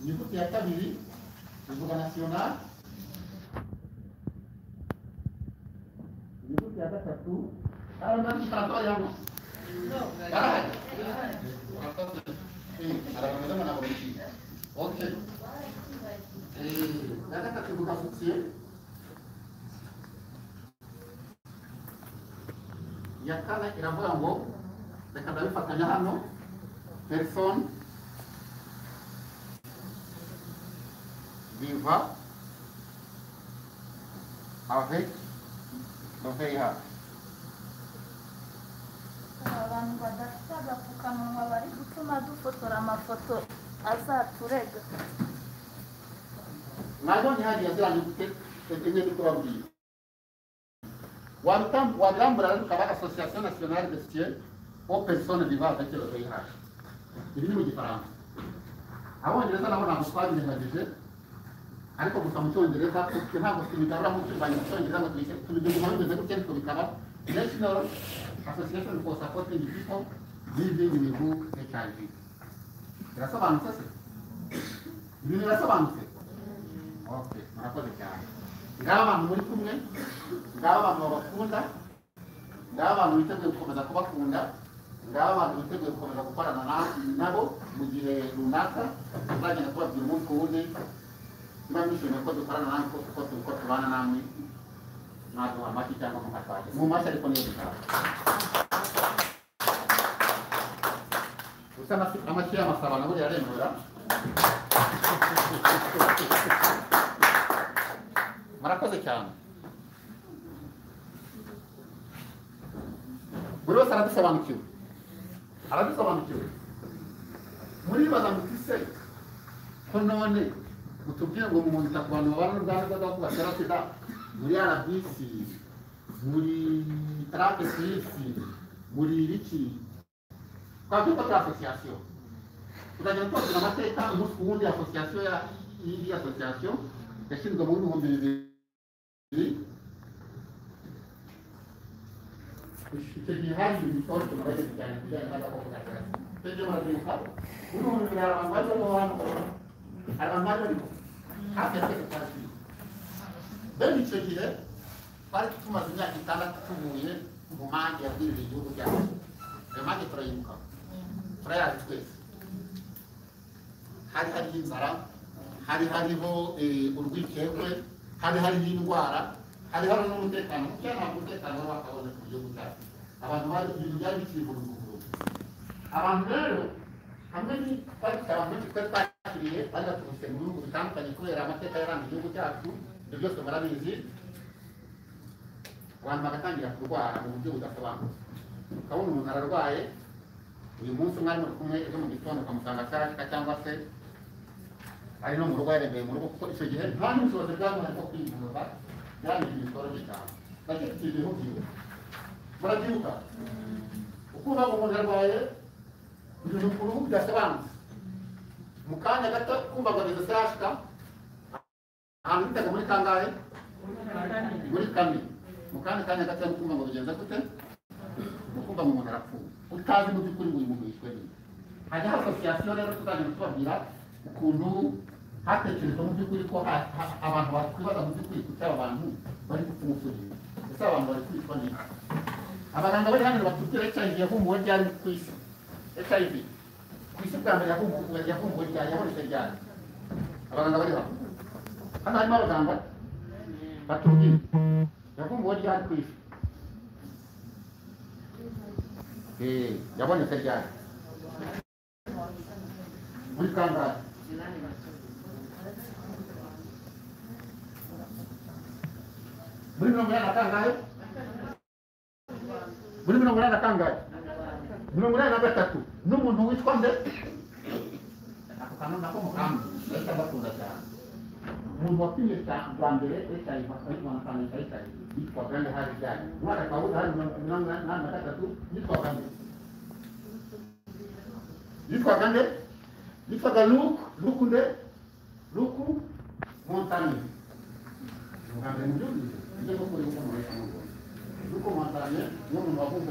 Inyuguti ya kabiri ivuga national. Inyuguti ya gatatu hari igifaransa bari hano barahari. Hari abantu ntabwo bikiga. Okay. Ya gatatu ivuga soutien. Iya kane iravuga ngo reka ndabifatanya hano personne vivant avec le VIH. Abantu badafite agapfukamunwa bari gutuma dufotora amafoto azaturega. Mwabonye hariya ziriya nyuguti enye ndi kubabwira. Wabirambura rero ukaba Association nationale de soutien aux personnes vivant avec le VIH. Ibi ni mu gifaransa. Abongereza nabo ntabwo twabirengagije, ariko gusa mu cyongereza twe ntabwo tubigarura mu cyongereza mu cyongereza ngo tubiguma bimeze gutya, ariko bikaba National Association for Supporting People Living with HIV. Birasobanutse se? Ibintu birasobanutse? Okay, murakoze cyane. Ngaba abantu muri kumwe, ngaba abantu babakunda, ngaba abantu biteguye gukomeza kubakunda, ngaba abantu biteguye gukomeza gukorana nabo mu gihe runaka, tuzagenda tubabwira umunsi ku wundi. Niba mwishimiye ko dukorana namwe, ko tubana namwe, mwaduha amashyi cyangwa mukatwakira mu mashyi, ariko niyo dutaha gusa amashyi y'amasabano buriya aremera. Murakoze cyane. Buri wese aradusobanukiwe, aradusobanukiwe. Muribaza muti se ko none mutubwire ngo mumuzita ku bantu babana n'ubwandu bw'agakoko gatera sida muri RBC, muri TRAPS, muri biki, twavuga ko turi association, tuzagenda tubabwira amateka umunsi ku wundi. Association ya iyi association yashinzwe mu 2000. Icyo gihe hari ibintu bitoroshye murabizi cyane ku bijyanye n'agakoko gatera sida. Icyo gihe murabyibuka muri 2000 hari abantu bari bariho hano, hari abantu bari bariho hafi ya twese twari turiho. Bene icyo gihe twari tumaze imyaka 6 tuvuye mu mage yabwirije igihugu cyacu. Ayo mage turayibuka, turayazi twese. Hari hariho inzara, hari hariho urwikekwe, hari hariho indwara, hari hariho n'umutekano muke. Ntabwo umutekano wari wakaboneka mu gihugu cyacu. Abantu bari ibintu byari bikiri burungubungu. Abantu rero hamwe twari dufite abantu benshi twari twakiriye bari baturutse mu bihugu bitandukanye kubera amateka yaranze igihugu cyacu, ibyo byose murabizi. Abantu bagatangira kurwara mu buryo budasobanutse. Ukabona umuntu ararwaye uyu munsi mwari muri kumwe, ejo mu gitondo ukamusanga asharashika cyangwa se ari no mu rugo yarembeye mu rugo, kuko icyo gihe nta n'ubushobozi bwari buhari bwo kwivuza, byari ibintu bitoroshye cyane. Ndacyo gihe ubyibuka, murabyibuka ukumva ngo umuntu arwaye ibintu ku ruhu bidasobanutse, mu kanya gato kumva ngo ageze sashika ahantu bitaga muri kangahe, muri kane, mu kandi kanya gato kumva ngo bigenze gute, ukumva ngo umuntu arapfuye utazi mu by'ukuri ngo uyu muntu yishwe n'iki. Hajyaho association rero tuzagenda tubabwira ukuntu hatekerezwa mu by'ukuri ko abantu bakwibaza mu by'ukuri kuki aba bantu bari gupfa umupfurire, ese abantu bari kwicwa n'iki. Abaganga bari hano batubwira HIV yavumbuwe ryari ku isi. HIV ku isi bwa mbere yavumbuwe ryari, yabonetse ryari? Abaganga bari hano, hano harimo abaganga batubwira yavumbuwe ryari ku isi. Yabonetse ryari muri kangahe? Muri 80 na kangahe? Muri 80 na kangahe? 83. N'umuntu witwa nde? Ako kantu nako mukambi ndahita mbakunda cyane. Umuntu wapimye bwa mbere HIV akayibona HIV yitwaga nde? Hari ryari? Umwaka twabuze hari 83. Yitwaga nde? Yitwaga nde? Yitwaga Luke. Luke nde? Luke Montagnier. Ubwa mbere mubyumvise nibyo koko uri gukora muri Luke Montagnier niwe muntu wavumbuye